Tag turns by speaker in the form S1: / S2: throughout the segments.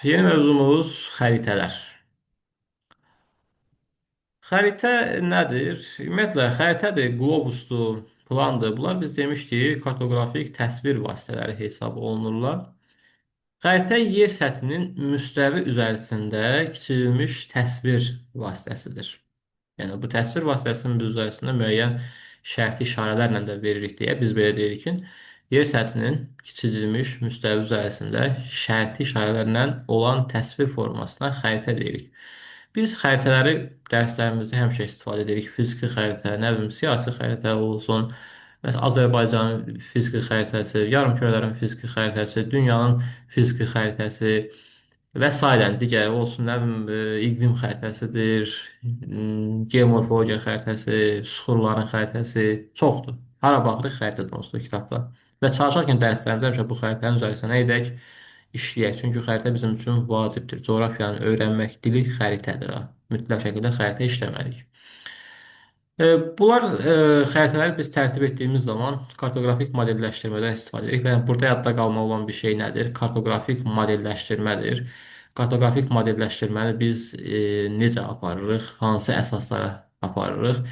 S1: Yeni mövzumuz xəritələr. Xəritə nədir? Ümumiyyətlə, xəritədir, qlobusdur, plandır. Bunlar biz demişdik, kartoqrafik təsvir vasitələri hesab olunurlar. Xəritə yer səthinin müstəvi üzərisində kiçildilmiş təsvir vasitəsidir. Yəni bu təsvir vasitəsinin biz üzərisində müəyyən şərti işarələrlə də veririk deyə biz belə deyirik ki, yer səthinin kiçildilmiş müstəvi üzərisində şərti işarələrlə olan təsvir formasına xəritə deyirik. Biz xəritələri dərslərimizdə həmişə istifadə edirik. Fiziki xəritə, nə bilim, siyasi xəritə olsun, məsələn, Azərbaycanın fiziki xəritəsi, yarımkürələrin fiziki xəritəsi, dünyanın fiziki xəritəsi və sairə digəri olsun, nə bilim, iqlim xəritəsidir, geomorfologiya xəritəsi, suxurların xəritəsi çoxdur. Hara baxırıq xəritədir onsuz da kitabda. Və çalışarkən dərslərimizdə həmişə bu xəritənin üzərinə nə edək? İşləyək. Çünki xəritə bizim üçün vacibdir. Coğrafiyanı öyrənmək dili xəritədir. Ha. Mütləq şəkildə xəritə işləməliyik. Bunlar xəritələri biz tərtib etdiyimiz zaman kartoqrafik modelləşdirmədən istifadə edirik. Yəni burada yadda qalmalı olan bir şey nədir? Kartoqrafik modelləşdirmədir. Kartoqrafik modelləşdirməni biz necə aparırıq? Hansı əsaslara aparırıq?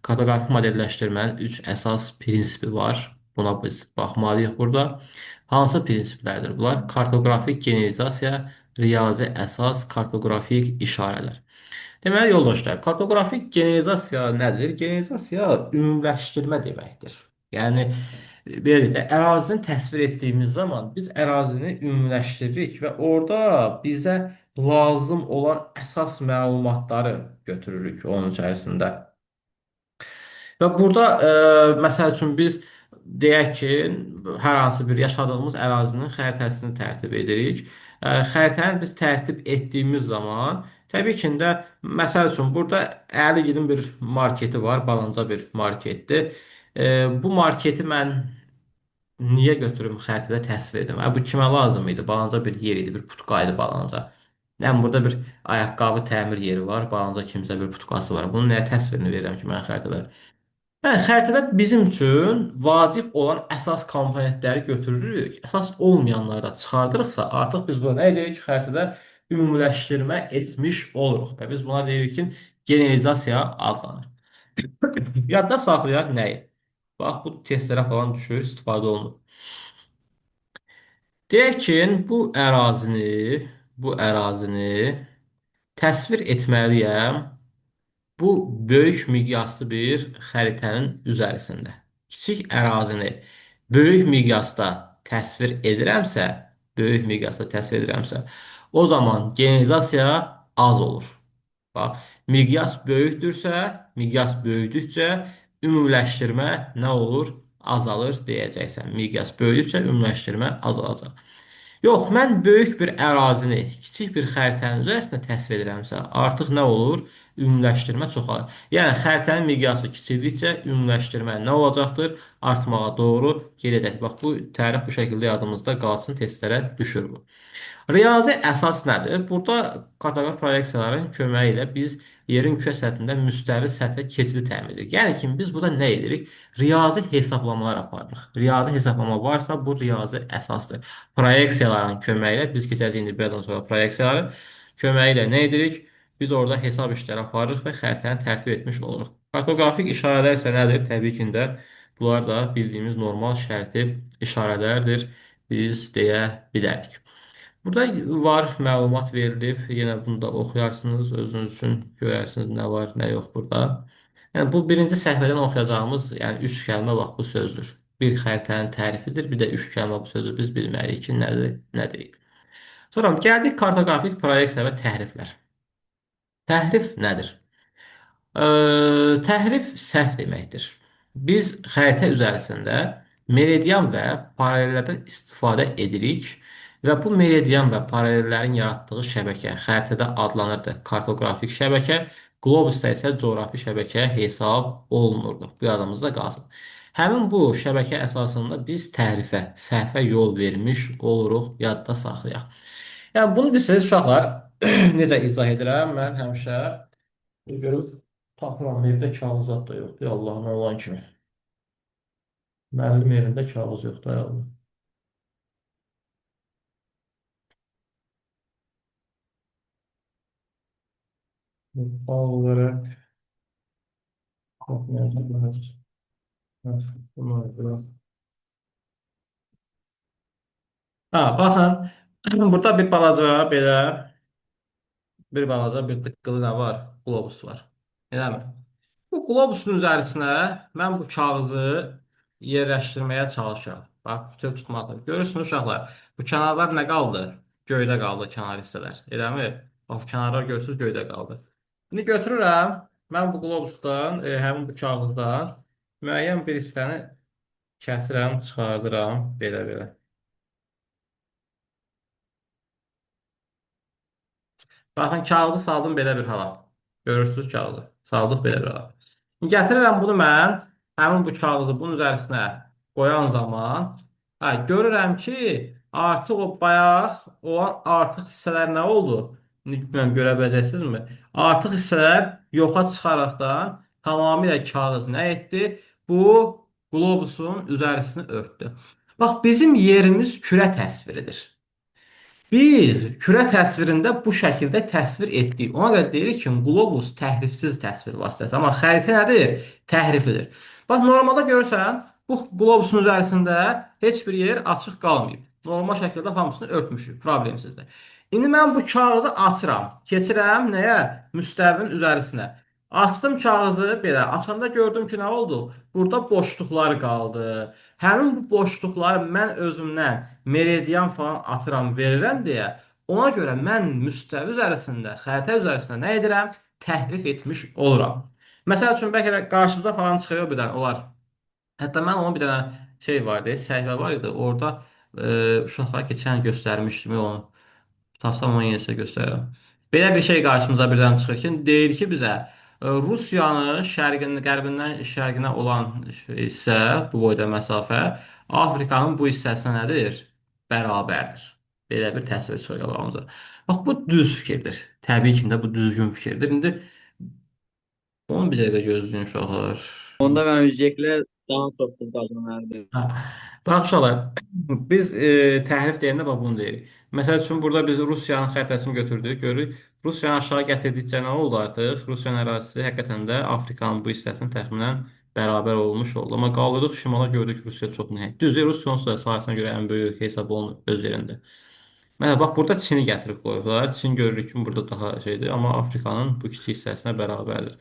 S1: Kartoqrafik modelləşdirmənin 3 əsas prinsipi var. Buna biz baxmalıyıq burada. Hansı prinsiplərdir bunlar? Kartoqrafik generalizasiya, riyazi əsas, kartoqrafik işarələr. Deməli, yoldaşlar, kartoqrafik generalizasiya nədir? Generalizasiya ümumiləşdirmə deməkdir. Yəni, belə deyək də, ərazini təsvir etdiyimiz zaman biz ərazini ümumiləşdiririk və orada bizə lazım olan əsas məlumatları götürürük onun içərisində. Və burada, məsəl üçün, biz deyək ki, hər hansı bir yaşadığımız ərazinin xəritəsini tərtib edirik. Xəritəni biz tərtib etdiyimiz zaman, təbii ki, də, məsəl üçün, burada Əligilin bir marketi var, balaca bir marketdir. Bu marketi mən niyə götürüm xəritədə təsvir edim? Bu kimə lazım idi? Balaca bir yer idi, bir putka idi balaca. Yəni, burada bir ayaqqabı təmir yeri var, balaca kimsə bir putkası var. Bunun nəyə təsvirini verirəm ki, mən xəritədə? Yəni, xəritədə bizim üçün vacib olan əsas komponentləri götürürük. Əsas olmayanları da çıxardırıqsa, artıq biz buna nə edirik? Xəritədə ümumiləşdirmə etmiş oluruq. Və biz buna deyirik ki, generalizasiya adlanır. Yadda saxlayaq nəyi? Bax, bu testlərə falan düşür, istifadə olunur. Deyək ki, bu ərazini təsvir etməliyəm. Bu böyük miqyaslı bir xəritənin üzərisində. Kiçik ərazini böyük miqyasda təsvir edirəmsə, böyük miqyasda təsvir edirəmsə, o zaman generalizasiya az olur. Bax, miqyas böyükdürsə, miqyas böyüdükcə ümumiləşdirmə nə olur? Azalır deyəcəksən. Miqyas böyüdükcə ümumiləşdirmə azalacaq. Yox, mən böyük bir ərazini kiçik bir xəritənin üzərisində təsvir edirəmsə, artıq nə olur? Ümumiləşdirmə çoxalır. Yəni, xəritənin miqyası kiçildikcə ümumiləşdirmə nə olacaqdır? Artmağa doğru gedəcək. Bax, bu tərif bu şəkildə yadımızda qalsın, testlərə düşür bu. Riyazi əsas nədir? Burada kartoqrafik proyeksiyaların köməyi ilə biz yerin kürə səthində müstəvi səthə keçidi təmin edirik. Yəni ki, biz burada nə edirik? Riyazi hesablamalar aparırıq. Riyazi hesablama varsa, bu riyazi əsasdır. Proyeksiyaların köməyi ilə, biz keçəcəyik indi birazdan sonra proyeksiyaların köməyi ilə nə edirik? Biz orada hesab işləri aparırıq və xəritəni tərtib etmiş oluruq. Kartoqrafik işarələr isə nədir? Təbii ki də bunlar da bildiyimiz normal şərti işarələrdir, biz deyə bilərik. Burada var, məlumat verilib. Yenə bunu da oxuyarsınız, özünüz üçün görərsiniz nə var, nə yox burada. Yəni, bu birinci səhifədən oxuyacağımız, yəni 3 kəlmə bax bu sözdür. Bir xəritənin tərifidir, bir də 3 kəlmə bu sözü biz bilməliyik ki, nədir, nə deyil. Sonra gəldik kartoqrafik proyeksiya və təhriflər. Təhrif nədir? Təhrif səhv deməkdir. Biz xəritə üzərisində meridian və paralellərdən istifadə edirik və bu meridian və paralellərin yaratdığı şəbəkə xəritədə adlanırdı kartoqrafik şəbəkə, qlobusda isə coğrafi şəbəkə hesab olunurdu. Bu yadımızda qalsın. Həmin bu şəbəkə əsasında biz təhrifə, səhvə yol vermiş oluruq, yadda saxlayaq. Yəni, bunu biz siz uşaqlar necə izah edirəm? Mən həmişə görüb tapıram, evdə kağız zad da yoxdur, Allahın olan kimi. Müəllim evində kağız yoxdur, ay Allah. Misal olarak yapmayacağım. Bunlar biraz. Ha, baxın, burada bir balaca belə bir balaca bir tıqqılı nə var? Qlobus var. Eləmi? Bu qlobusun üzərinə mən bu kağızı yerləşdirməyə çalışıram. Bax, bütöv tutmadım. Görürsünüz uşaqlar, bu kənarlar nə qaldı? Göydə qaldı kənar hissələr. Eləmi? Bax, bu kənarlar görürsünüz, göydə qaldı. İndi götürürəm, mən bu qlobusdan, həmin bu kağızdan müəyyən bir hissəni kəsirəm, çıxardıram, belə-belə. Baxın, kağızı saldım belə bir hala. Görürsünüz kağızı. Saldıq belə bir hala. Gətirirəm bunu mən, həmin bu kağızı bunun üzərinə qoyan zaman, görürəm ki, artıq o bayaq olan artıq hissələr nə oldu? İndi bilmirəm, görə biləcəksinizmi? Artıq hissələr yoxa çıxaraqdan tamamilə kağız nə etdi? Bu, qlobusun üzərisini örtdü. Bax, bizim yerimiz kürə təsviridir. Biz kürə təsvirində bu şəkildə təsvir etdik. Ona görə deyirik ki, qlobus təhrifsiz təsvir vasitəsi. Amma xəritə nədir? Təhriflidir. Bax, normalda görürsən, bu qlobusun üzərisində heç bir yer açıq qalmayıb. Normal şəkildə hamısını örtmüşük, problemsizdir. İndi mən bu kağızı açıram. Keçirəm nəyə? Müstəvinin üzərisinə. Açdım kağızı belə. Açanda gördüm ki, nə oldu? Burada boşluqlar qaldı. Həmin bu boşluqları mən özümdən meridian falan atıram, verirəm deyə ona görə mən müstəvi üzərisində, xəritə üzərisində nə edirəm? Təhrif etmiş oluram. Məsəl üçün, bəlkə də qarşınıza falan çıxıyor bir dənə olar. Hətta mən onun bir dənə şey var idi, səhifə var idi. Orada uşaqlara keçən göstərmişdim onu. Tapsam onu yenə sizə göstərirəm. Belə bir şey qarşımıza birdən çıxır ki, deyir ki bizə, Rusiyanın şərqinin, qərbindən şərqinə olan hissə, bu boyda məsafə, Afrikanın bu hissəsinə nədir? Bərabərdir. Belə bir təsvir çıxır qabağımıza. Bax, bu düz fikirdir. Təbii ki də bu düzgün fikirdir. İndi onu bir dəqiqə gözləyin uşaqlar.
S2: Onda mənəcəklər daha çox pul qazanardı.
S1: Ha. Bax uşaqlar, biz təhrif deyəndə bax bunu deyirik. Məsəl üçün, burada biz Rusiyanın xəritəsini götürdük, görürük. Rusiyanı aşağı gətirdikcə nə oldu artıq? Rusiyanın ərazisi həqiqətən də Afrikanın bu hissəsinin təxminən bərabər olmuş oldu. Amma qaldırdıq şimala, gördük Rusiya çox nəhəng. Düzdür, Rusiya onsuz da sahəsinə görə ən böyük ölkə hesab olunur öz yerində. Mənə bax, burada Çini gətirib qoyublar. Çin görürük ki, burada daha şeydir, amma Afrikanın bu kiçik hissəsinə bərabərdir.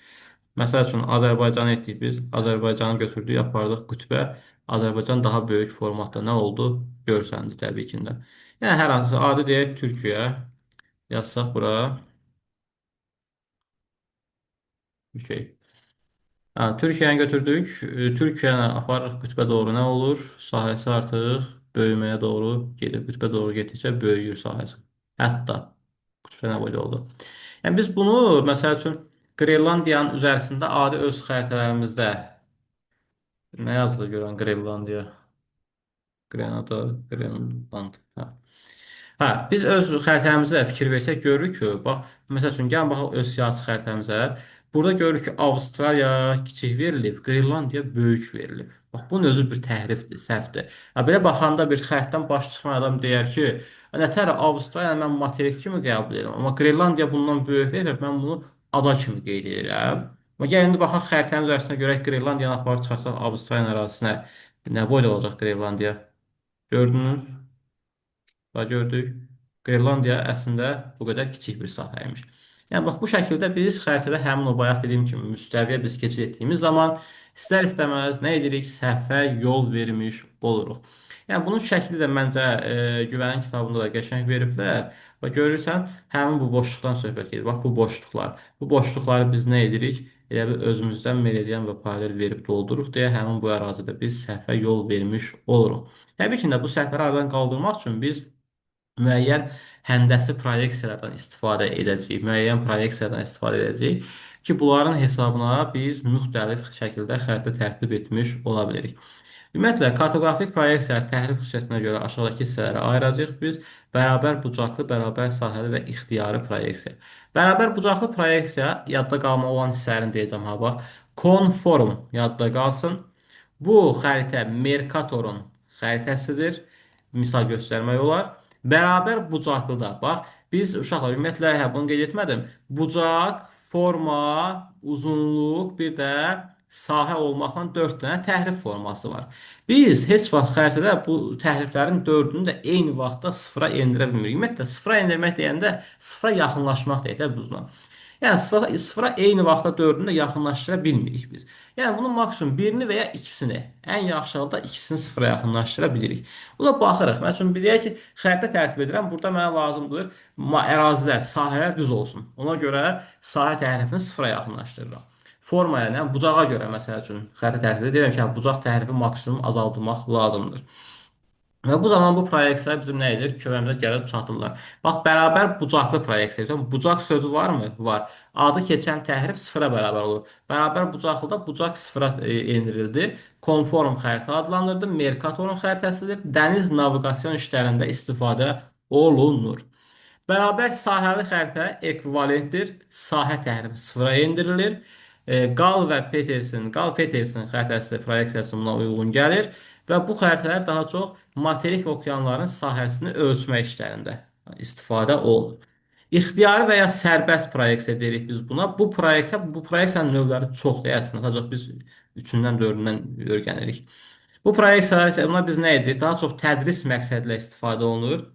S1: Məsəl üçün, Azərbaycanı etdik biz. Azərbaycanı götürdük, apardıq qütbə. Azərbaycan daha böyük formatda nə oldu? Görsəndi təbii ki də. Yəni, hər hansı adi deyək Türkiyə. Yazsaq bura. Türkiyə. Türkiyəni götürdük. Türkiyəni aparırıq qütbə doğru nə olur? Sahəsi artıq böyüməyə doğru gedir. Qütbə doğru getdikcə böyüyür sahəsi. Hətta qütbə nə boyda oldu? Yəni, biz bunu, məsəl üçün, Qrenlandiyanın üzərisində adi öz xəritələrimizdə nə yazılır görən Qrenlandiya? Qrenada, Qrenland. Hə. Hə, biz öz xəritəmizə də fikir versək, görürük ki, bax, məsəl üçün, gəlin baxaq öz siyasi xəritəmizə. Burada görürük ki, Avstraliya kiçik verilib, Qrenlandiya böyük verilib. Bax, bunun özü bir təhrifdir, səhvdir. Ha, belə baxanda bir xəritdən baş çıxmayan adam deyər ki, nətər Avstraliyanı mən materik kimi qəbul edirəm, amma Qrenlandiya bundan böyük verilir, mən bunu ada kimi qeyd edirəm. Amma gəlin indi baxaq xəritənin üzərinə görək Qrenlandiyanı aparıb çıxarsaq Avstraliya ərazisinə nə boyda olacaq Qrenlandiya? Gördünüz? Bax, gördük. Qrenlandiya əslində bu qədər kiçik bir sahə imiş. Yəni, bax, bu şəkildə biz xəritədə həmin o bayaq dediyim kimi müstəviyə biz keçid etdiyimiz zaman istər-istəməz nə edirik? Səhvə yol vermiş oluruq. Yəni, bunun şəkli də məncə, Güvənin kitabında da qəşəng veriblər. Bax, görürsən, həmin bu boşluqdan söhbət gedir. Bax, bu boşluqlar. Bu boşluqları biz nə edirik? Elə bil özümüzdən meridian və paralel verib doldururuq deyə həmin bu ərazidə biz səhvə yol vermiş oluruq. Təbii ki də bu səhvləri aradan qaldırmaq üçün biz müəyyən həndəsi proyeksiyalardan istifadə edəcəyik, müəyyən proyeksiyadan istifadə edəcəyik ki, bunların hesabına biz müxtəlif şəkildə xəritə tərtib etmiş ola bilirik. Ümumiyyətlə, kartoqrafik proyeksiyalar təhrif xüsusiyyətinə görə aşağıdakı hissələrə ayıracağıq biz. Bərabər bucaqlı, bərabər sahəli və ixtiyari proyeksiya. Bərabər bucaqlı proyeksiya yadda qalmalı olan hissələrini deyəcəm ha bax. Konform yadda qalsın. Bu xəritə Mercatorun xəritəsidir. Misal göstərmək olar. Bərabər bucaqlı da. Bax, biz uşaqlar ümumiyyətlə, hə, bunu qeyd etmədim. Bucaq Forma, uzunluq, bir də sahə olmaqla 4 dənə təhrif forması var. Biz heç vaxt xəritədə bu təhriflərin dördünü də eyni vaxtda sıfıra endirə bilmirik. Ümumiyyətlə, sıfıra endirmək deyəndə sıfıra yaxınlaşmaq deyək də buna. Yəni sıfıra eyni vaxtda dördünü də yaxınlaşdıra bilmirik biz. Yəni bunun maksimum birini və ya ikisini, ən yaxşı halda ikisini sıfıra yaxınlaşdıra bilirik. Bu da baxırıq. Məsələn, deyək ki, xəritə tərtib edirəm. Burada mənə lazımdır ərazilər, sahələr düz olsun. Ona görə sahə təhrifini sıfıra yaxınlaşdırıram. Formaya, yəni bucağa görə məsəl üçün xəritə tərtib edirəm ki, bucaq təhrifi maksimum azaldılmaq lazımdır. Və bu zaman bu proyeksiya bizim nə edir? Köməyimizə gəlib çatırlar. Bax, bərabər bucaqlı proyeksiya. Yəni, bucaq sözü varmı? Var. Adı keçən təhrif sıfıra bərabər olur. Bərabər bucaqlıda bucaq sıfıra endirildi. Konform xəritə adlanırdı. Merkatorun xəritəsidir. Dəniz naviqasiyon işlərində istifadə olunur. Bərabər sahəli xəritə ekvivalentdir. Sahə təhrifi sıfıra endirilir. Qal və Peterson, Qal-Peterson xəritəsi proyeksiyası buna uyğun gəlir və bu xəritələr daha çox materik və okeanların sahəsini ölçmək işlərində istifadə olunur. İxtiyari və ya sərbəst proyeksiya deyirik biz buna. Bu proyeksiyanın növləri çoxdur əslində. Ancaq biz 3-dən 4-dən öyrənirik. Bu proyeksiyalar isə buna biz nə edirik? Daha çox tədris məqsədilə istifadə olunur.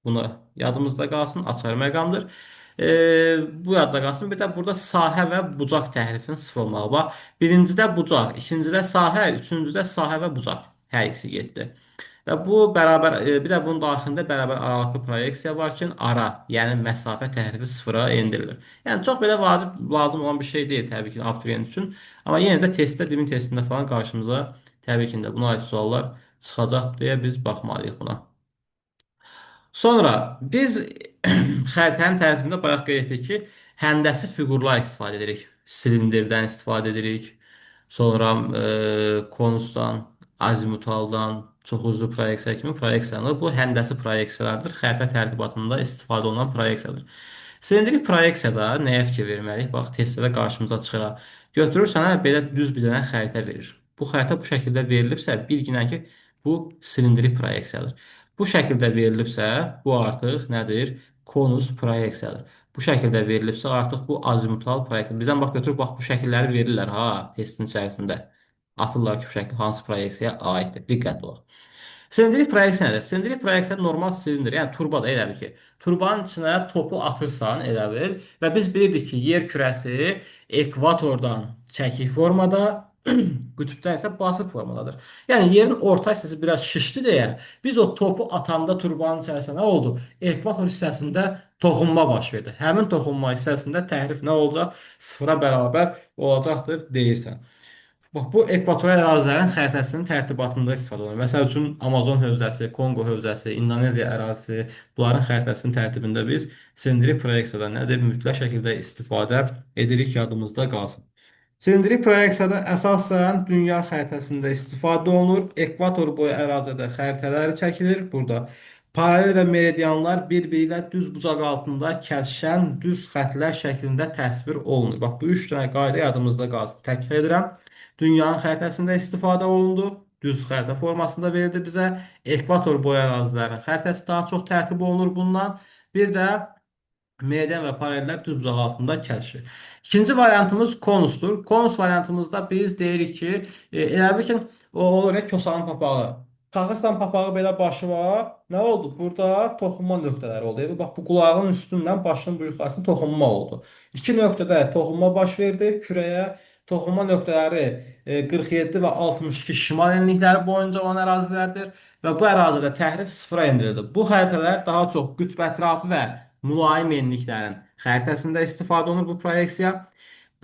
S1: Buna yadımızda qalsın, açar məqamdır. Bu yadda qalsın. Bir də burada sahə və bucaq təhrifinin sıfır olmağı. Bax, birincidə bucaq, ikincidə sahə, üçüncüdə sahə və bucaq. Hər ikisi getdi. Və bu bərabər, bir də bunun daxilində bərabər aralıqlı proyeksiya var ki, ara, yəni məsafə təhrifi sıfıra endirilir. Yəni çox belə vacib, lazım olan bir şey deyil təbii ki, abituriyent üçün. Amma yenə də testdə, dimin testində falan qarşımıza təbii ki, də buna aid suallar çıxacaq deyə biz baxmalıyıq buna. Sonra biz xəritənin tərtibində bayaq qeyd etdik ki, həndəsi fiqurlar istifadə edirik. Silindirdən istifadə edirik. Sonra konusdan, azimutaldan, çoxuzlu proyeksiya kimi proyeksiyalar. Bu həndəsi proyeksiyalardır. Xəritə tərtibatında istifadə olunan proyeksiyadır. Silindrik proyeksiyada nəyə fikir verməliyik? Bax, testdə də qarşımıza çıxır. Götürür sənə belə düz bir dənə xəritə verir. Bu xəritə bu şəkildə verilibsə, bilginən ki, bu silindrik proyeksiyadır. Bu şəkildə verilibsə, bu artıq nədir? Konus proyeksiyadır. Bu şəkildə verilibsə, artıq bu azimutal proyeksiya. Bizdən bax, götürüb, bax, bu şəkilləri verirlər ha, testin içərisində. Atırlar ki, bu şəkil hansı proyeksiyaya aiddir. Diqqətli olaq. Silindrik proyeksiya nədir? Silindrik proyeksiya normal silindir, yəni turba da elə bil ki, turbanın içinə topu atırsan elə bil və biz bilirdik ki, yer kürəsi ekvatordan çəkik formada, qütbdən isə basıq formadadır. Yəni yerin orta hissəsi biraz şişdi deyə biz o topu atanda turbanın içərisində nə oldu? Ekvator hissəsində toxunma baş verdi. Həmin toxunma hissəsində təhrif nə olacaq? Sıfıra bərabər olacaqdır deyirsən. Bax, bu ekvatorial ərazilərin xəritəsinin tərtibatında istifadə olunur. Məsəl üçün, Amazon hövzəsi, Konqo hövzəsi, İndoneziya ərazisi, bunların xəritəsinin tərtibində biz silindrik proyeksiyadan nədir? Mütləq şəkildə istifadə edirik, yadımızda qalsın. Silindrik proyeksiyada əsasən dünya xəritəsində istifadə olunur. Ekvator boyu ərazidə xəritələri çəkilir. Burada paralel və meridianlar bir-biri ilə düz bucaq altında kəsişən düz xətlər şəklində təsvir olunur. Bax, bu 3 dənə qayda yadımızda qalsın. Təkrar edirəm. Dünyanın xəritəsində istifadə olundu. Düz xəritə formasında verildi bizə. Ekvator boyu ərazilərin xəritəsi daha çox tərtib olunur bundan. Bir də meridian və paralellər düz bucaq altında kəsişir. İkinci variantımız konusdur. Konus variantımızda biz deyirik ki, elə bil ki, o olur ya, kosanın papağı. Taxırsan papağı belə başı var. Nə oldu? Burada toxunma nöqtələri oldu. Yəni, bax, bu qulağın üstündən başının bu yuxarısında toxunma oldu. İki nöqtədə toxunma baş verdi. Kürəyə toxunma nöqtələri, 47 və 62 şimal enlikləri boyunca olan ərazilərdir və bu ərazidə təhrif sıfıra endirildi. Bu xəritələr daha çox qütb ətrafı və mülayim enliklərin xəritəsində istifadə olunur bu proyeksiya.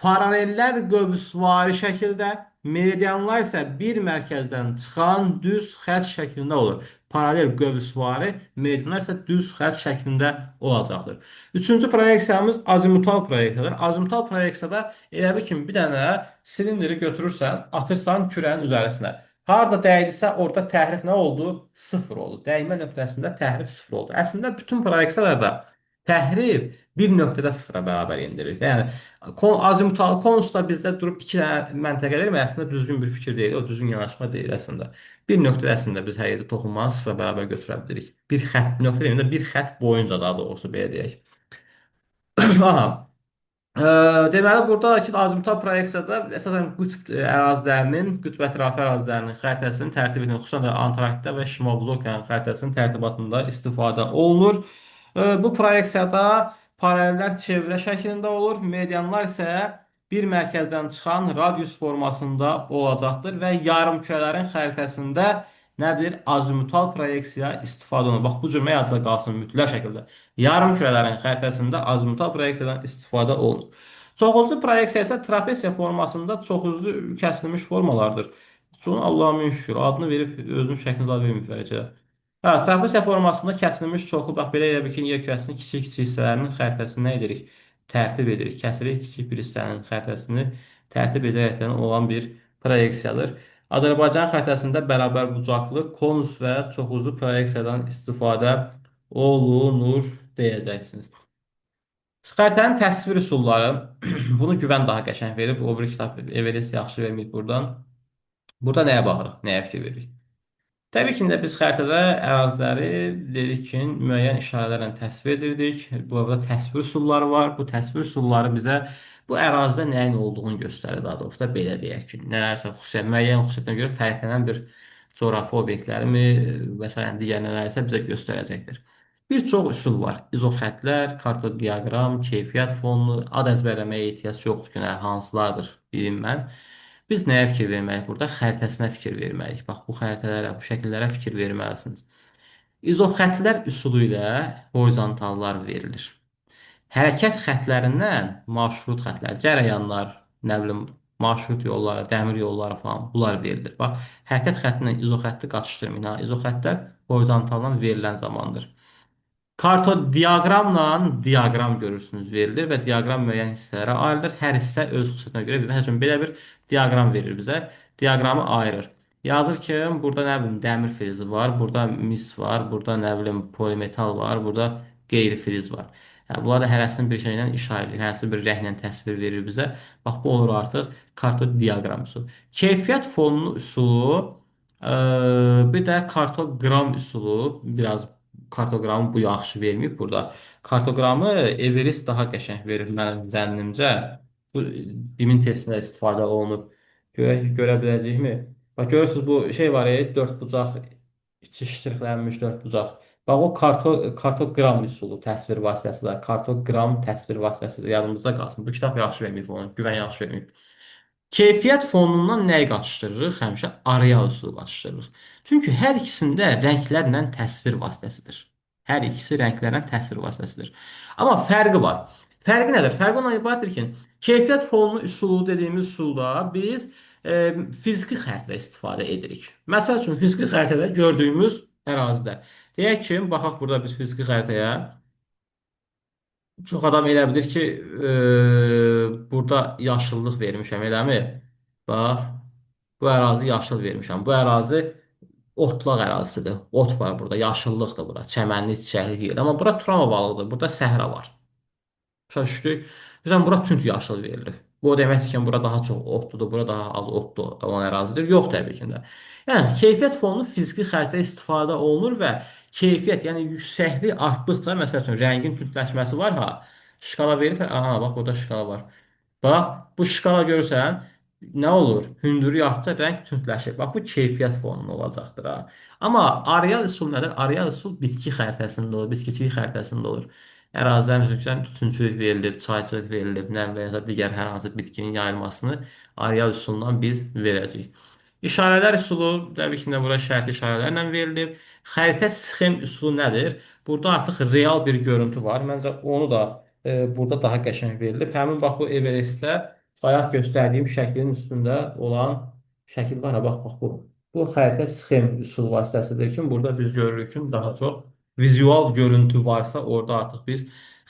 S1: Paralellər qövsvari şəkildə, meridianlar isə bir mərkəzdən çıxan düz xətt şəklində olur. Paralel qövsvari, meridianlar isə düz xətt şəklində olacaqdır. Üçüncü proyeksiyamız azimutal proyeksiyadır. Azimutal proyeksiyada elə bil ki, bir dənə silindiri götürürsən, atırsan kürənin üzərisinə. Harada dəydisə, orada təhrif nə oldu? Sıfır oldu. Dəymə nöqtəsində təhrif sıfır oldu. Əslində, bütün proyeksiyalarda təhrif bir nöqtədə sıfıra bərabər endirir. Yəni, azimutal konusda bizdə durub iki dənə məntəqə verir, əslində düzgün bir fikir deyil, o düzgün yanaşma deyil əslində. Bir nöqtədə əslində biz hər yerdə toxunmanı sıfıra bərabər götürə bilirik. Bir xətt, nöqtə deyəndə bir xətt boyunca daha doğrusu belə deyək. Aha. Deməli, burada ki, azimutal proyeksiyada əsasən qütb ərazilərinin, qütb ətrafı ərazilərinin xəritəsinin tərtib edilməsi, xüsusən də Antarktida və Şimal Buz okeanı xəritəsinin tərtibatında istifadə olunur. Bu proyeksiyada paralellər çevrə şəklində olur, medianlar isə bir mərkəzdən çıxan radius formasında olacaqdır və yarımkürələrin xəritəsində nədir? Azimutal proyeksiya istifadə olunur. Bax, bu cümlə yadda qalsın mütləq şəkildə. Yarımkürələrin xəritəsində azimutal proyeksiyadan istifadə olunur. Çoxuzlu proyeksiya isə trapesiya formasında çoxuzlu kəsilmiş formalardır. Sonra Allah'a min şükür adını verib özünün şəklini daha verməyib verəcək. Hə, trapesiya formasında kəsilmiş çoxlu, bax belə elə bil ki, yer kürəsinin kiçik-kiçik hissələrinin xəritəsini nə edirik? Tərtib edirik. Kəsirik kiçik bir hissənin xəritəsini tərtib edərəkdən olan bir proyeksiyadır. Azərbaycan xəritəsində bərabər bucaqlı konus və çoxuzlu proyeksiyadan istifadə olunur deyəcəksiniz. Xəritənin təsvir üsulları, bunu Güvən daha qəşəng verib, o bir kitab Everest yaxşı verməyib buradan. Burada nəyə baxırıq, nəyə fikir veririk? Təbii ki, də biz xəritədə əraziləri dedik ki, müəyyən işarələrlə təsvir edirdik. Burada təsvir üsulları var. Bu təsvir üsulları bizə bu ərazidə nəyin olduğunu göstərir, daha doğrusu da belə deyək ki, nələrsə xüsusiyyət, müəyyən xüsusiyyətinə görə fərqlənən bir coğrafi obyektləri və s. digər nələrsə bizə göstərəcəkdir. Bir çox üsul var. İzoxətlər, kartodiaqram, keyfiyyət fonunu, ad əzbərləməyə ehtiyac yoxdur ki, hansılardır bilim mən. Biz nəyə fikir verməliyik burada? Xəritəsinə fikir verməliyik. Bax, bu xəritələrə, bu şəkillərə fikir verməlisiniz. İzoxətlər üsulu ilə horizontallar verilir. Hərəkət xətlərindən marşrut xətlər, cərəyanlar, nə bilim, marşrut yolları, dəmir yolları falan bunlar verilir. Bax, hərəkət xəttinə izoxətti qatışdırmayın. Ha, izoxətlər horizontaldan verilən zamandır. Kartodiaqramla diaqram görürsünüz verilir və diaqram müəyyən hissələrə ayrılır. Hər hissə öz xüsusiyyətinə görə, məsəl üçün belə bir diaqram verir bizə. Diaqramı ayırır. Yazır ki, burada nə bilim dəmir filizi var, burada mis var, burada nə bilim polimetal var, burada qeyri-filiz var. Yəni, bunlar da hərəsinin bir şeylə işarə edir, hərəsinin bir rənglə təsvir verir bizə. Bax, bu olur artıq kartodiaqram üsulu. Keyfiyyət fonunu üsulu, bir də kartoqram üsulu, biraz kartoqramı bu yaxşı verməyib burada. Kartoqramı Everest daha qəşəng verir mənim zənnimcə. Bu dimin testində istifadə olunub. Görək, görə biləcəyikmi? Bax, görürsünüz, bu şey var, dörd bucaq, içi ştrixlənmiş dörd bucaq. Bax, o kartoqram üsulu təsvir vasitəsidir. Kartoqram təsvir vasitəsidir. Yadımızda qalsın. Bu kitab yaxşı verməyib onu. Güvən yaxşı verməyib. Keyfiyyət fonundan nəyi qatışdırırıq? Həmişə areal üsulu qatışdırırıq. Çünki hər ikisində rənglərlə təsvir vasitəsidir. Hər ikisi rənglərlə təsvir vasitəsidir. Amma fərqi var. Fərqi nədir? Fərqi ondan ibarətdir ki, keyfiyyət fonunu üsulu dediyimiz üsulda biz fiziki xəritədə istifadə edirik. Məsəl üçün, fiziki xəritədə gördüyümüz ərazidə. Deyək ki, baxaq burada biz fiziki xəritəyə. Çox adam elə bilir ki, burada yaşıllıq vermişəm, eləmi? Bax, bu ərazi yaşıl vermişəm. Bu ərazi otlaq ərazisidir. Ot var burada, yaşıllıqdır bura, çəmənlik, çiçəklik yer. Amma bura Turan ovalıdır, burada səhra var. Başa düşdük? Məsələn, bura tünd yaşıl verilir. Bu o deməkdir ki, bura daha çox otludur, bura daha az otlu olan ərazidir. Yox, təbii ki də. Yəni, keyfiyyət fonunu fiziki xəritədə istifadə olunur və keyfiyyət, yəni yüksəklik artdıqca, məsəl üçün, rəngin tündləşməsi var ha, şkala verir, aha, bax, burada şkala var. Bax, bu şkala görürsən, nə olur? Hündürlük artdıqca rəng tündləşir. Bax, bu keyfiyyət fonunu olacaqdır ha. Amma areal üsul nədir? Areal üsul bitki xəritəsində olur, bitkiçilik xəritəsində olur. Ərazilərin xüsusən tütünçülük verilib, çayçılıq verilib, nə və ya da digər hər hansı bitkinin yayılmasını areal üsulundan biz verəcəyik. İşarələr üsulu, təbii ki, bura şərti işarələrlə verilib. Xəritə sxem üsulu nədir? Burada artıq real bir görüntü var. Məncə onu da burada daha qəşəng verilib. Həmin bax bu Everestdə bayaq göstərdiyim şəklin üstündə olan şəkil var. Ha, bax, bax bu. Bu xəritə sxem üsulu vasitəsidir ki, burada biz görürük ki, daha çox vizual görüntü varsa orada artıq biz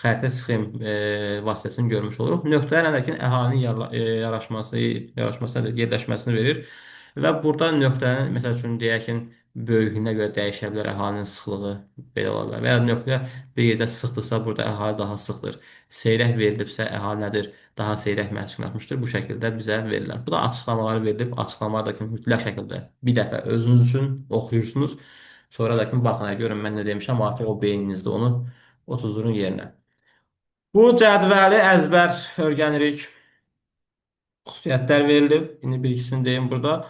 S1: xəritə sxem vasitəsini görmüş oluruq. Nöqtələr ki, əhalinin yaraşması, yaraşması nədir? Yerləşməsini verir. Və burada nöqtənin, məsəl üçün, deyək ki, böyüklüyünə görə dəyişə bilər əhalinin sıxlığı, belə ola bilər. Və ya nöqtə bir yerdə sıxdırsa, burada əhali daha sıxdır. Seyrək verilibsə, əhali nədir? Daha seyrək məskunlaşmışdır. Bu şəkildə bizə verilər. Bu da açıqlamaları verilib. Açıqlamalar da ki, mütləq şəkildə bir dəfə özünüz üçün oxuyursunuz. Sonra da ki, baxın, görün, mən nə demişəm, artıq o beyninizdə onu otuzdurun yerinə. Bu cədvəli əzbər öyrənirik. Xüsusiyyətlər verilib. İndi bir ikisini deyim burada.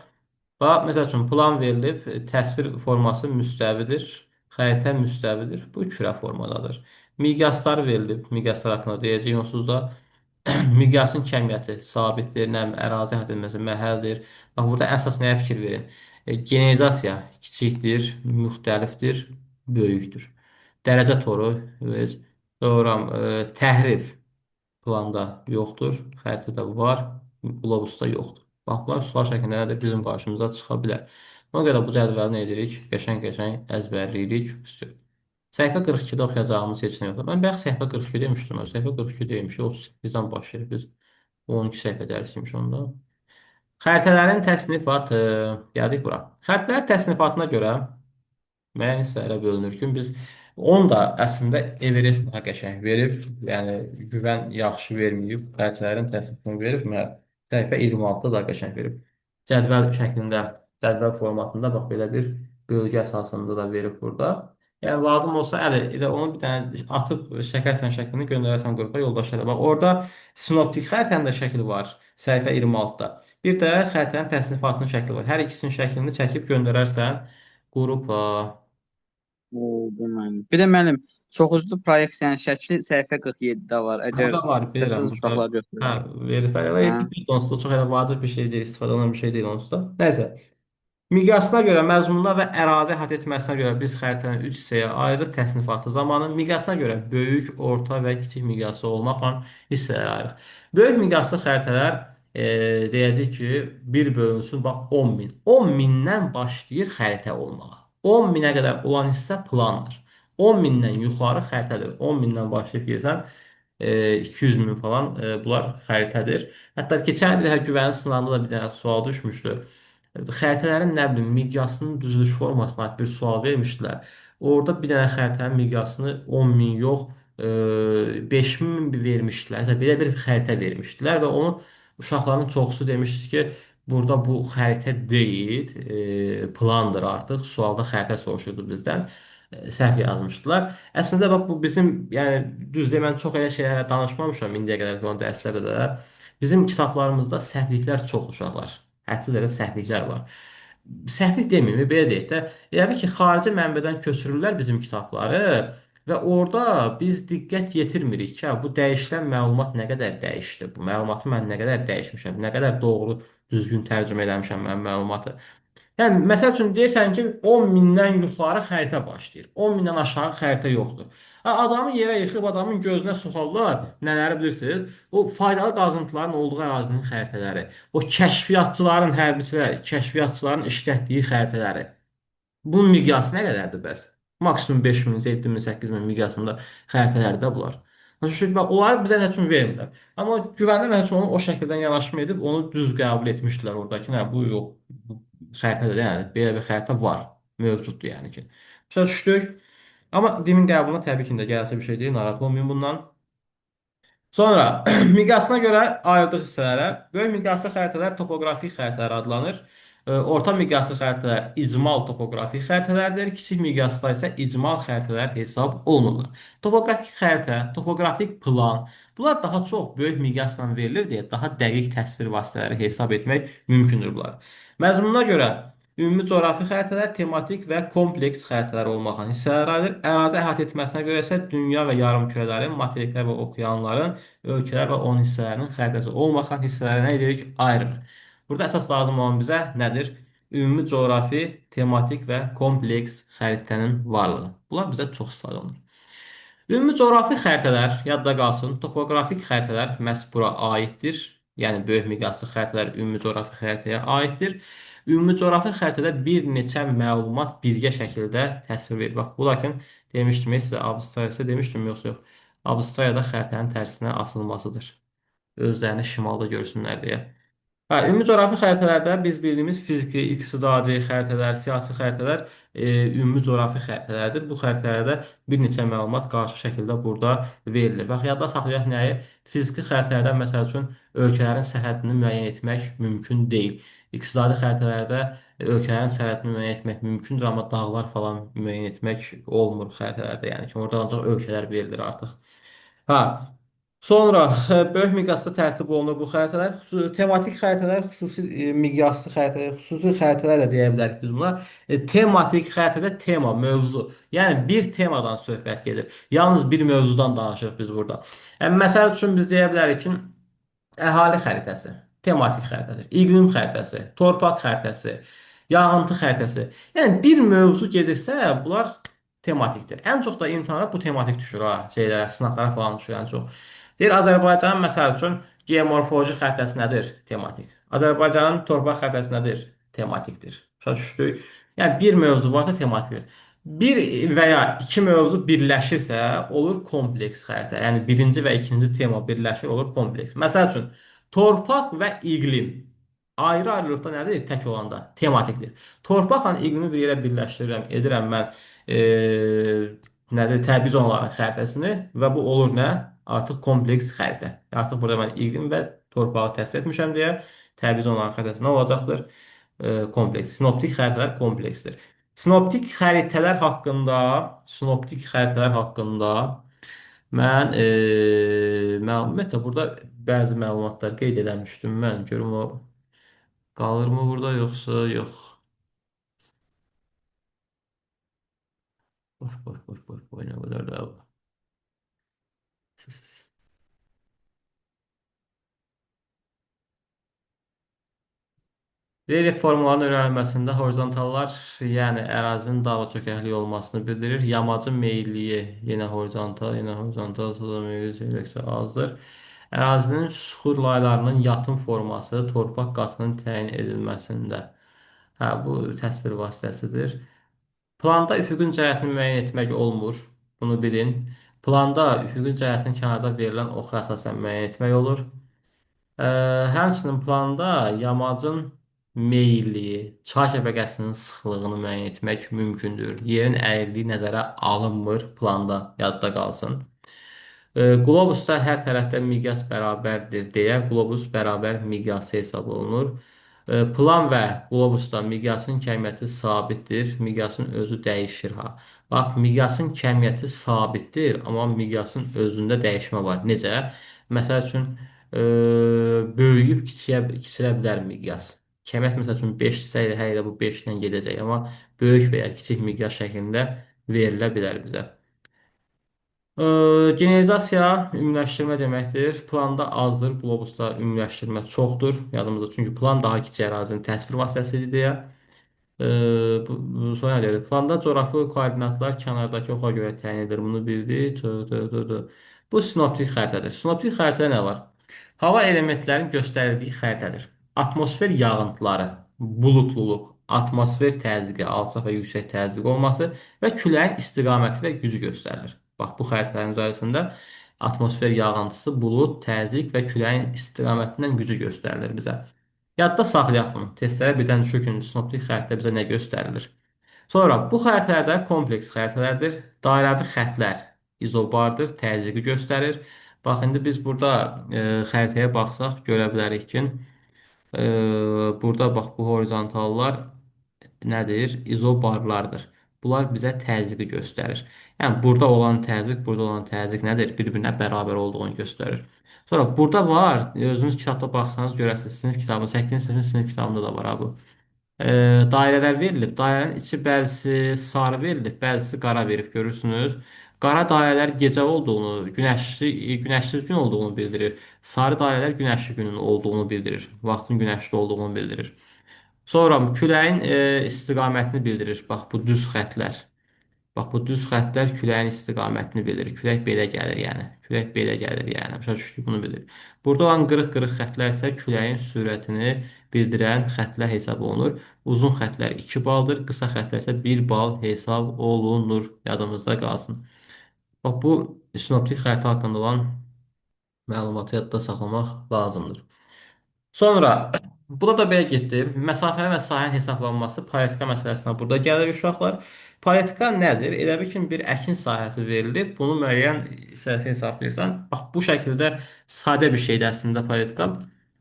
S1: Bax, məsəl üçün, plan verilib, təsvir forması müstəvidir, xəritə müstəvidir. Bu kürə formadadır. Miqyaslar verilib, miqyaslar haqqında deyəcəyik onsuz da. Miqyasın kəmiyyəti sabitdir, nə bilim, ərazi hədd edilməsi məhəldir. Bax, burada əsas nəyə fikir verin? Generalizasiya kiçikdir, müxtəlifdir, böyükdür. Dərəcə toru, sonra təhrif planda yoxdur, xəritədə var, qlobusda yoxdur. Bax, bunlar sual şəklində nədir bizim qarşımıza çıxa bilər. Ona görə bu cədvəli nə edirik? Qəşəng-qəşəng əzbərləyirik. Səhifə 42-də oxuyacağımız heç nə yoxdur. Mən bayaq səhifə 42 demişdim. Səhifə 42 demişik, 38-dən başlayır biz. 12 səhifə dərsiymiş onda. Xəritələrin təsnifatı. Gəldik bura. Xəritələr təsnifatına görə müəyyən hissələrə bölünür ki, biz onu da əslində Everest daha qəşəng verib, yəni güvən yaxşı verməyib, xəritələrin təsnifatını verib, səhifə 26-da da qəşəng verib. Cədvəl şəklində, cədvəl formatında bax belə bir bölgə əsasında da verib burada. Yəni lazım olsa əli, elə onu bir dənə atıb çəkərsən şəklini göndərərsən qrupa yoldaşlara. Bax orada sinoptik xəritənin də şəkli var, səhifə 26-da. Bir də xəritənin təsnifatının şəkli var. Hər ikisinin şəklini çəkib göndərərsən qrupa.
S2: Oldu müəllim. Bir də müəllim, çoxuzlu proyeksiyanın şəkli səhifə 47-də var. Əgər
S1: Burada var, bilirəm.
S2: istəsəniz
S1: Burada
S2: uşaqlar
S1: hə,
S2: götürər.
S1: verib. Elə
S2: Hə?
S1: etmək onsuz da çox elə vacib bir şey deyil, istifadə olunan bir şey deyil onsuz da. Nəysə. Miqyasına görə, məzmununa və ərazi əhatə etməsinə görə biz xəritəni 3 hissəyə ayırırıq. Təsnifatı zamanı miqyasına görə böyük, orta və kiçik miqyası olmaqla hissələrə ayırırıq. Böyük miqyaslı xəritələr deyəcək ki, bir bölünsün, bax 10 min. 10 mindən başlayır xəritə olmağa. 10 minə qədər olan hissə plandır. 10 mindən yuxarı xəritədir. 10 mindən başlayıb girsən, 200 min falan bunlar xəritədir. Hətta keçən il güvənin sınağında da bir dənə sual düşmüşdü. Xəritələrin nə bilim miqyasının düzülüş formasına aid bir sual vermişdilər. Orada bir dənə xəritənin miqyasını 10 min yox, 5 min vermişdilər. Hətta belə bir xəritə vermişdilər və onu uşaqların çoxusu demişdi ki, burada bu xəritə deyil, plandır artıq. Sualda xəritə soruşurdu bizdən. Səhv yazmışdılar. Əslində bax bu bizim, yəni düz deyim, mən çox elə şeylərə danışmamışam indiyə qədər olan dərslərdə də. Bizim kitablarımızda səhvliklər çox uşaqlar. Hədsiz elə səhvliklər var. Səhvlik deməyim, belə deyək də. Elə bil ki, xarici mənbədən köçürürlər bizim kitabları və orada biz diqqət yetirmirik ki, bu dəyişilən məlumat nə qədər dəyişdi, bu məlumatı mən nə qədər dəyişmişəm, nə qədər doğru, düzgün tərcümə eləmişəm mən məlumatı. Yəni, məsəl üçün, deyirsən ki, 10 mindən yuxarı xəritə başlayır. 10 mindən aşağı xəritə yoxdur. Ha, adamı yerə yıxıb, adamın gözünə soxarlar, nələri bilirsiniz? O faydalı qazıntıların olduğu ərazinin xəritələri, o kəşfiyyatçıların, hərbiçilər, kəşfiyyatçıların işlətdiyi xəritələri. Bunun miqyası nə qədərdir bəs? Maksimum 5 min, 7 min, 8 min miqyasında xəritələr də bunlar. Çünki bax, onları bizə nə üçün vermirlər? Amma güvənli məsəl üçün onu o şəkildən yanaşma edib, onu düz qəbul etmişdilər oradakı. Nə, bu yox, bu xəritədə, yəni belə bir xəritə var, mövcuddur yəni ki. Başa düşdük. Amma dimin qəbuluna təbii ki, də gəlsə bir şey deyil, narahat olmayın bundan. Sonra miqyasına görə ayırdıq hissələrə. Böyük miqyaslı xəritələr topoqrafik xəritələr adlanır. Orta miqyaslı xəritələr icmal topoqrafik xəritələrdir. Kiçik miqyasda isə icmal xəritələr hesab olunurlar. Topoqrafik xəritə, topoqrafik plan, bunlar daha çox böyük miqyasla verilir deyə daha dəqiq təsvir vasitələri hesab etmək mümkündür bunlar. Məzmununa görə ümumi coğrafi xəritələr, tematik və kompleks xəritələr olmaqla hissələrə ayrılır. Ərazi əhatə etməsinə görə isə dünya və yarımkürələrin, materiklər və okeanların, ölkələr və onun hissələrinin xəritəsi olmaqla hissələrə nə edirik? Ayırırıq. Burada əsas lazım olan bizə nədir? Ümumi coğrafi, tematik və kompleks xəritənin varlığı. Bunlar bizə çox istifadə olunur. Ümumi coğrafi xəritələr, yadda qalsın, topoqrafik xəritələr məhz bura aiddir. Yəni, böyük miqyaslı xəritələr ümumi coğrafi xəritəyə aiddir. Ümumi coğrafi xəritədə bir neçə məlumat birgə şəkildə təsvir verir. Bax, bu lakin demişdim, sizə Avstraliyada demişdim, yoxsa yox. Avstraliyada xəritənin tərsinə asılmasıdır. Özlərini şimalda görsünlər deyə. Ümumi coğrafi xəritələrdə biz bildiyimiz fiziki, iqtisadi xəritələr, siyasi xəritələr, ümumi coğrafi xəritələrdir. Bu xəritələrdə bir neçə məlumat qarşı şəkildə burada verilir. Bax, yadda saxlayaq nəyi? Fiziki xəritələrdə, məsəl üçün, ölkələrin sərhədini müəyyən etmək mümkün deyil. İqtisadi xəritələrdə ölkələrin sərhədini müəyyən etmək mümkündür, amma dağlar falan müəyyən etmək olmur xəritələrdə. Yəni ki, orada ancaq ölkələr verilir artıq. Sonra böyük miqyasda tərtib olunur bu xəritələr. Xüsusi tematik xəritələr, xüsusi miqyaslı xəritələr, xüsusi xəritələr də deyə bilərik biz buna. Tematik xəritədə tema, mövzu. Yəni bir temadan söhbət gedir. Yalnız bir mövzudan danışırıq biz burada. Yəni, məsəl üçün biz deyə bilərik ki, əhali xəritəsi, tematik xəritədir. İqlim xəritəsi, torpaq xəritəsi, yağıntı xəritəsi. Yəni bir mövzu gedirsə, bunlar tematikdir. Ən çox da imtahana bu tematik düşür ha, şeylərə, sınaqlara falan düşür ən çox. Deyir Azərbaycanın məsəl üçün geomorfoloji xəritəsi nədir? Tematik. Azərbaycanın torpaq xəritəsi nədir? Tematikdir. Başa düşdük. Yəni bir mövzu varsa tematikdir. Bir və ya iki mövzu birləşirsə olur kompleks xəritə. Yəni birinci və ikinci tema birləşir olur kompleks. Məsəl üçün torpaq və iqlim ayrı-ayrılıqda nədir? Tək olanda tematikdir. Torpaqla iqlimi bir yerə birləşdirirəm, edirəm mən nədir? Təbii zonaların xəritəsini və bu olur nə? Artıq kompleks xəritə. Artıq burada mən iqlim və torpağı təsvir etmişəm deyə təbii zonaların xəritəsi nə olacaqdır? Kompleks. Sinoptik xəritələr kompleksdir. Sinoptik xəritələr haqqında, sinoptik xəritələr haqqında mən ümumiyyətlə burada bəzi məlumatlar qeyd eləmişdim mən. Görüm o qalırmı burada yoxsa yox. Boş boş boş boş boş nə qədər də. Relyef formalarının öyrənilməsində horizontallar, yəni ərazinin dağ və çökəklik olmasını bildirir. Yamacın meyilliyi yenə horizontal, yenə horizontal, meyilli azdır. Ərazinin süxur laylarının yatım forması torpaq qatının təyin edilməsində. Hə, bu təsvir vasitəsidir. Planda üfüqün cəhətini müəyyən etmək olmur. Bunu bilin. Planda üfüqün cəhətini kənarda verilən oxa əsasən müəyyən etmək olur. Həmçinin planda yamacın meyilliyi, çay şəbəkəsinin sıxlığını müəyyən etmək mümkündür. Yerin əyriliyi nəzərə alınmır planda, yadda qalsın. Qlobusda hər tərəfdə miqyas bərabərdir deyə qlobus bərabər miqyası hesab olunur. Plan və qlobusda miqyasın kəmiyyəti sabitdir. Miqyasın özü dəyişir ha. Bax, miqyasın kəmiyyəti sabitdir, amma miqyasın özündə dəyişmə var. Necə? Məsəl üçün, böyüyüb kiçilə bilər miqyas. Kəmiyyət məsəl üçün 5-dirsə, hələ də bu 5 ilə gedəcək, amma böyük və ya kiçik miqyas şəklində verilə bilər bizə. Generalizasiya ümumiləşdirmə deməkdir. Planda azdır, qlobusda ümumiləşdirmə çoxdur. Yadımızda, çünki plan daha kiçik ərazinin təsvir vasitəsidir deyə. Sonra nə deyir? Planda coğrafi koordinatlar kənardakı oxa görə təyin edilir. Bunu bildik. Tö, tö, tö, tö. Bu sinoptik xəritədir. Sinoptik xəritədə nə var? Hava elementlərinin göstərildiyi xəritədir. Atmosfer yağıntıları, bulutluluq, atmosfer təzyiqi, alçaq və yüksək təzyiq olması və küləyin istiqaməti və gücü göstərilir. Bax, bu xəritələrin üzərində atmosfer yağıntısı, bulud, təzyiq və küləyin istiqamətindən gücü göstərilir bizə. Yadda saxlayaq bunu. Testlərə birdən düşür ki, sinoptik xəritədə bizə nə göstərilir? Sonra bu xəritələrdə kompleks xəritələrdir. Dairəvi xətlər izobardır, təzyiqi göstərir. Bax, indi biz burada xəritəyə baxsaq görə bilərik ki, burada bax bu horizontallar nədir? İzobarlardır. Bunlar bizə təzyiqi göstərir. Yəni burada olan təzyiq, burada olan təzyiq nədir? Bir-birinə bərabər olduğunu göstərir. Sonra burada var, özünüz kitabda baxsanız görəsiniz, sinif kitabında, 8-ci sinifin sinif kitabında da var ha bu. Dairələr verilib. Dairənin içi bəzisi sarı verilib, bəzisi qara verib, görürsünüz. Qara dairələr gecə olduğunu, günəşli, günəşsiz gün olduğunu bildirir. Sarı dairələr günəşli günün olduğunu bildirir. Vaxtın günəşli olduğunu bildirir. Sonra küləyin istiqamətini bildirir. Bax, bu düz xətlər. Bax, bu düz xətlər küləyin istiqamətini bildirir. Külək belə gəlir, yəni. Külək belə gəlir, yəni. Başa düşdük, bunu bildirir. Burada olan qırıq-qırıq xətlər isə küləyin sürətini bildirən xətlər hesab olunur. Uzun xətlər 2 baldır, qısa xətlər isə 1 bal hesab olunur. Yadımızda qalsın. Bax, bu sinoptik xəritə haqqında olan məlumatı yadda saxlamaq lazımdır. Sonra burada da belə getdi. Məsafə və sahənin hesablanması paletka məsələsinə burada gəlir uşaqlar. Paletka nədir? Elə bil ki, bir əkin sahəsi verilir. Bunu müəyyən hissəsi hesablayırsan. Bax, bu şəkildə sadə bir şeydir əslində paletka.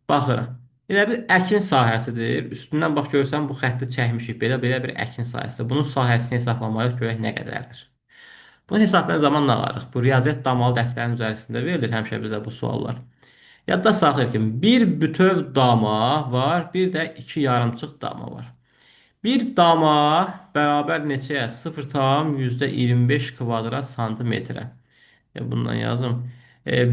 S1: Baxırıq. Elə bir əkin sahəsidir. Üstündən bax görürsən bu xətti çəkmişik. Belə-belə bir əkin sahəsidir. Bunun sahəsini hesablamalıyıq görək nə qədərdir. Bunu hesablayan zaman nə alırıq? Bu riyaziyyat damalı dəftərinin üzərisində verilir həmişə bizə bu suallar. Yadda saxlayır ki, bir bütöv dama var, bir də iki yarımçıq dama var. Bir dama bərabər neçəyə? 0,25 kvadrat santimetrə. Bundan yazım.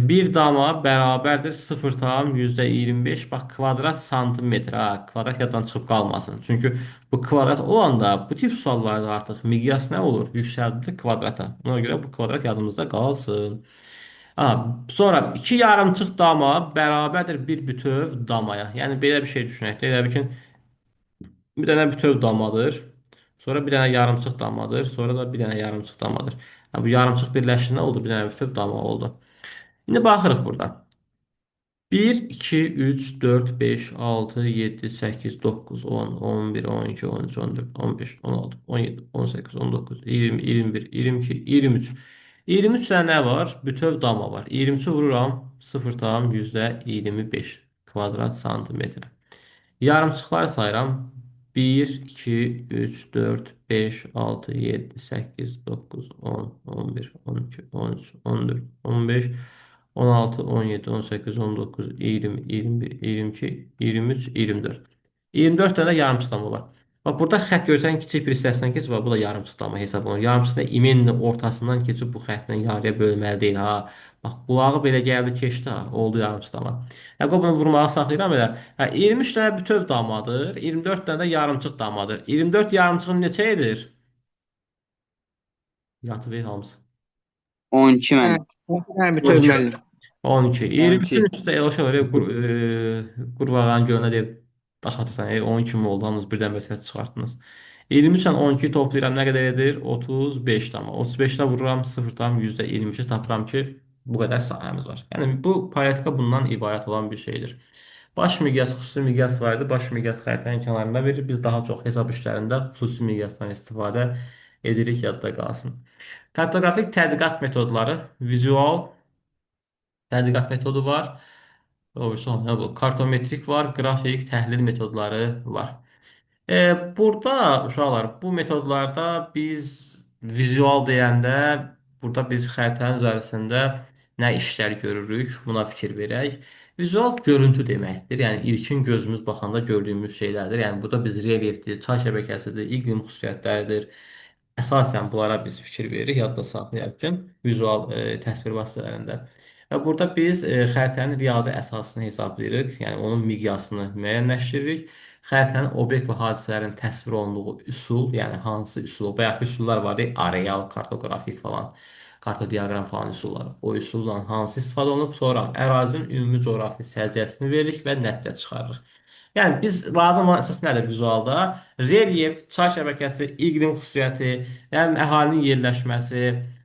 S1: Bir dama bərabərdir 0,25 bax kvadrat santimetr. Ha, kvadrat yaddan çıxıb qalmasın. Çünki bu kvadrat olanda bu tip suallarda artıq miqyas nə olur? Yüksəldilir kvadrata. Buna görə bu kvadrat yadımızda qalsın. Ha, sonra iki yarımçıq dama bərabərdir bir bütöv damaya. Yəni belə bir şey düşünək də. Elə bil ki, bir dənə bütöv damadır. Sonra bir dənə yarımçıq damadır. Sonra da bir dənə yarımçıq damadır. Ha, bu yarımçıq birləşdi nə oldu? Bir dənə bütöv dama oldu. İndi baxırıq burada. 1, 2, 3, 4, 5, 6, 7, 8, 9, 10, 11, 12, 13, 14, 15, 16, 17, 18, 19, 20, 21, 22, 23. 23 dənə nə var? Bütöv dama var. 23-ü vururam 0,25 kvadrat santimetrə. Yarımçıqları sayıram. 1, 2, 3, 4, 5, 6, 7, 8, 9, 10, 11, 12, 13, 14, 15, 16, 17, 18, 19, 20, 21, 22, 23, 24. 24 dənə yarımçıqlama var. Bax, burada xətt görsən kiçik bir hissəsindən keçib, bax, bu da yarımçıqlama hesab olunur. Yarımçıqlama iminlə ortasından keçib bu xəttlə yarıya bölməli deyil. Ha. Bax, qulağı belə gəldi, keçdi, ha, oldu yarımçıqlama. Yəni, qoy bunu vurmağı saxlayıram elə. Hə, 23 dənə bütöv damadır, 24 dənə də yarımçıq damadır. 24 yarımçığın neçə edir? Yatıb hamısı.
S2: 12
S3: Hə,
S2: müəllim.
S3: hə, bütöv müəllim.
S1: 12.
S4: 12.
S1: 23-ün üstə elə şey var, qurbağanın gölünə deyir, daş atırsan, 12 mi oldu, hamınız birdən-birə səs çıxartdınız. 23-lə 12 toplayıram, nə qədər edir? 35 tam. 35-də vururam, 0,22 tapıram ki, bu qədər sahəmiz var. Yəni, bu paletka bundan ibarət olan bir şeydir. Baş miqyas, xüsusi miqyas var idi. Baş miqyas xəritənin kənarında verir. Biz daha çox hesab işlərində xüsusi miqyasdan istifadə edirik, yadda qalsın. Kartoqrafik tədqiqat metodları, vizual tədqiqat metodu var. O birisi nə bu? Kartometrik var, qrafik təhlil metodları var. Burada uşaqlar, bu metodlarda biz vizual deyəndə burada biz xəritənin üzərisində nə işlər görürük, buna fikir verək. Vizual görüntü deməkdir. Yəni ilkin gözümüz baxanda gördüyümüz şeylərdir. Yəni burada biz relyefdir, çay şəbəkəsidir, iqlim xüsusiyyətləridir. Əsasən bunlara biz fikir veririk, yadda saxlayaq ki, vizual təsvir vasitələrində. Və burada biz xəritənin riyazi əsasını hesablayırıq, yəni onun miqyasını müəyyənləşdiririk. Xəritənin obyekt və hadisələrin təsvir olunduğu üsul, yəni hansı üsul, bayaqki üsullar var deyil, areal, kartoqrafik falan, kartodiaqram falan üsulları. O üsuldan hansı istifadə olunub, sonra ərazinin ümumi coğrafi səciyyəsini veririk və nəticə çıxarırıq. Yəni biz lazım olan əsas nədir vizualda? Relyef, çay şəbəkəsi, iqlim xüsusiyyəti, yəni əhalinin yerləşməsi,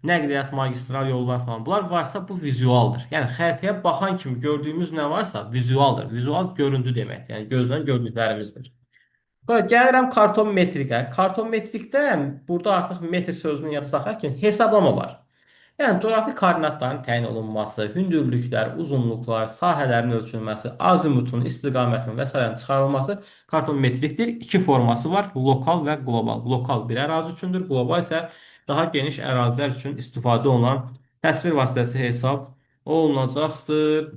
S1: nəqliyyat, magistral yollar falan bunlar varsa bu vizualdır. Yəni xəritəyə baxan kimi gördüyümüz nə varsa vizualdır. Vizual görüntü deməkdir. Yəni gözdən gördüklərimizdir. Sonra gəlirəm kartometrikə. Kartometrikdə burada artıq metr sözünün yadda saxlayaq ki, hesablama var. Yəni coğrafi koordinatların təyin olunması, hündürlüklər, uzunluqlar, sahələrin ölçülməsi, azimutun, istiqamətin və sairənin çıxarılması kartometrikdir. İki forması var: lokal və qlobal. Lokal bir ərazi üçündür, qlobal isə daha geniş ərazilər üçün istifadə olunan təsvir vasitəsi hesab olunacaqdır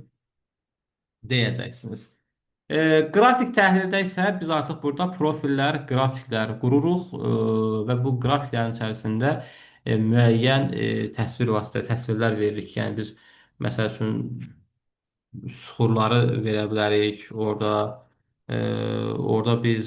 S1: deyəcəksiniz. Qrafik təhlildə isə biz artıq burada profillər, qrafiklər qururuq və bu qrafiklərin içərisində müəyyən təsvir vasitə, təsvirlər veririk. Yəni biz məsəl üçün süxurları verə bilərik. Orada orada biz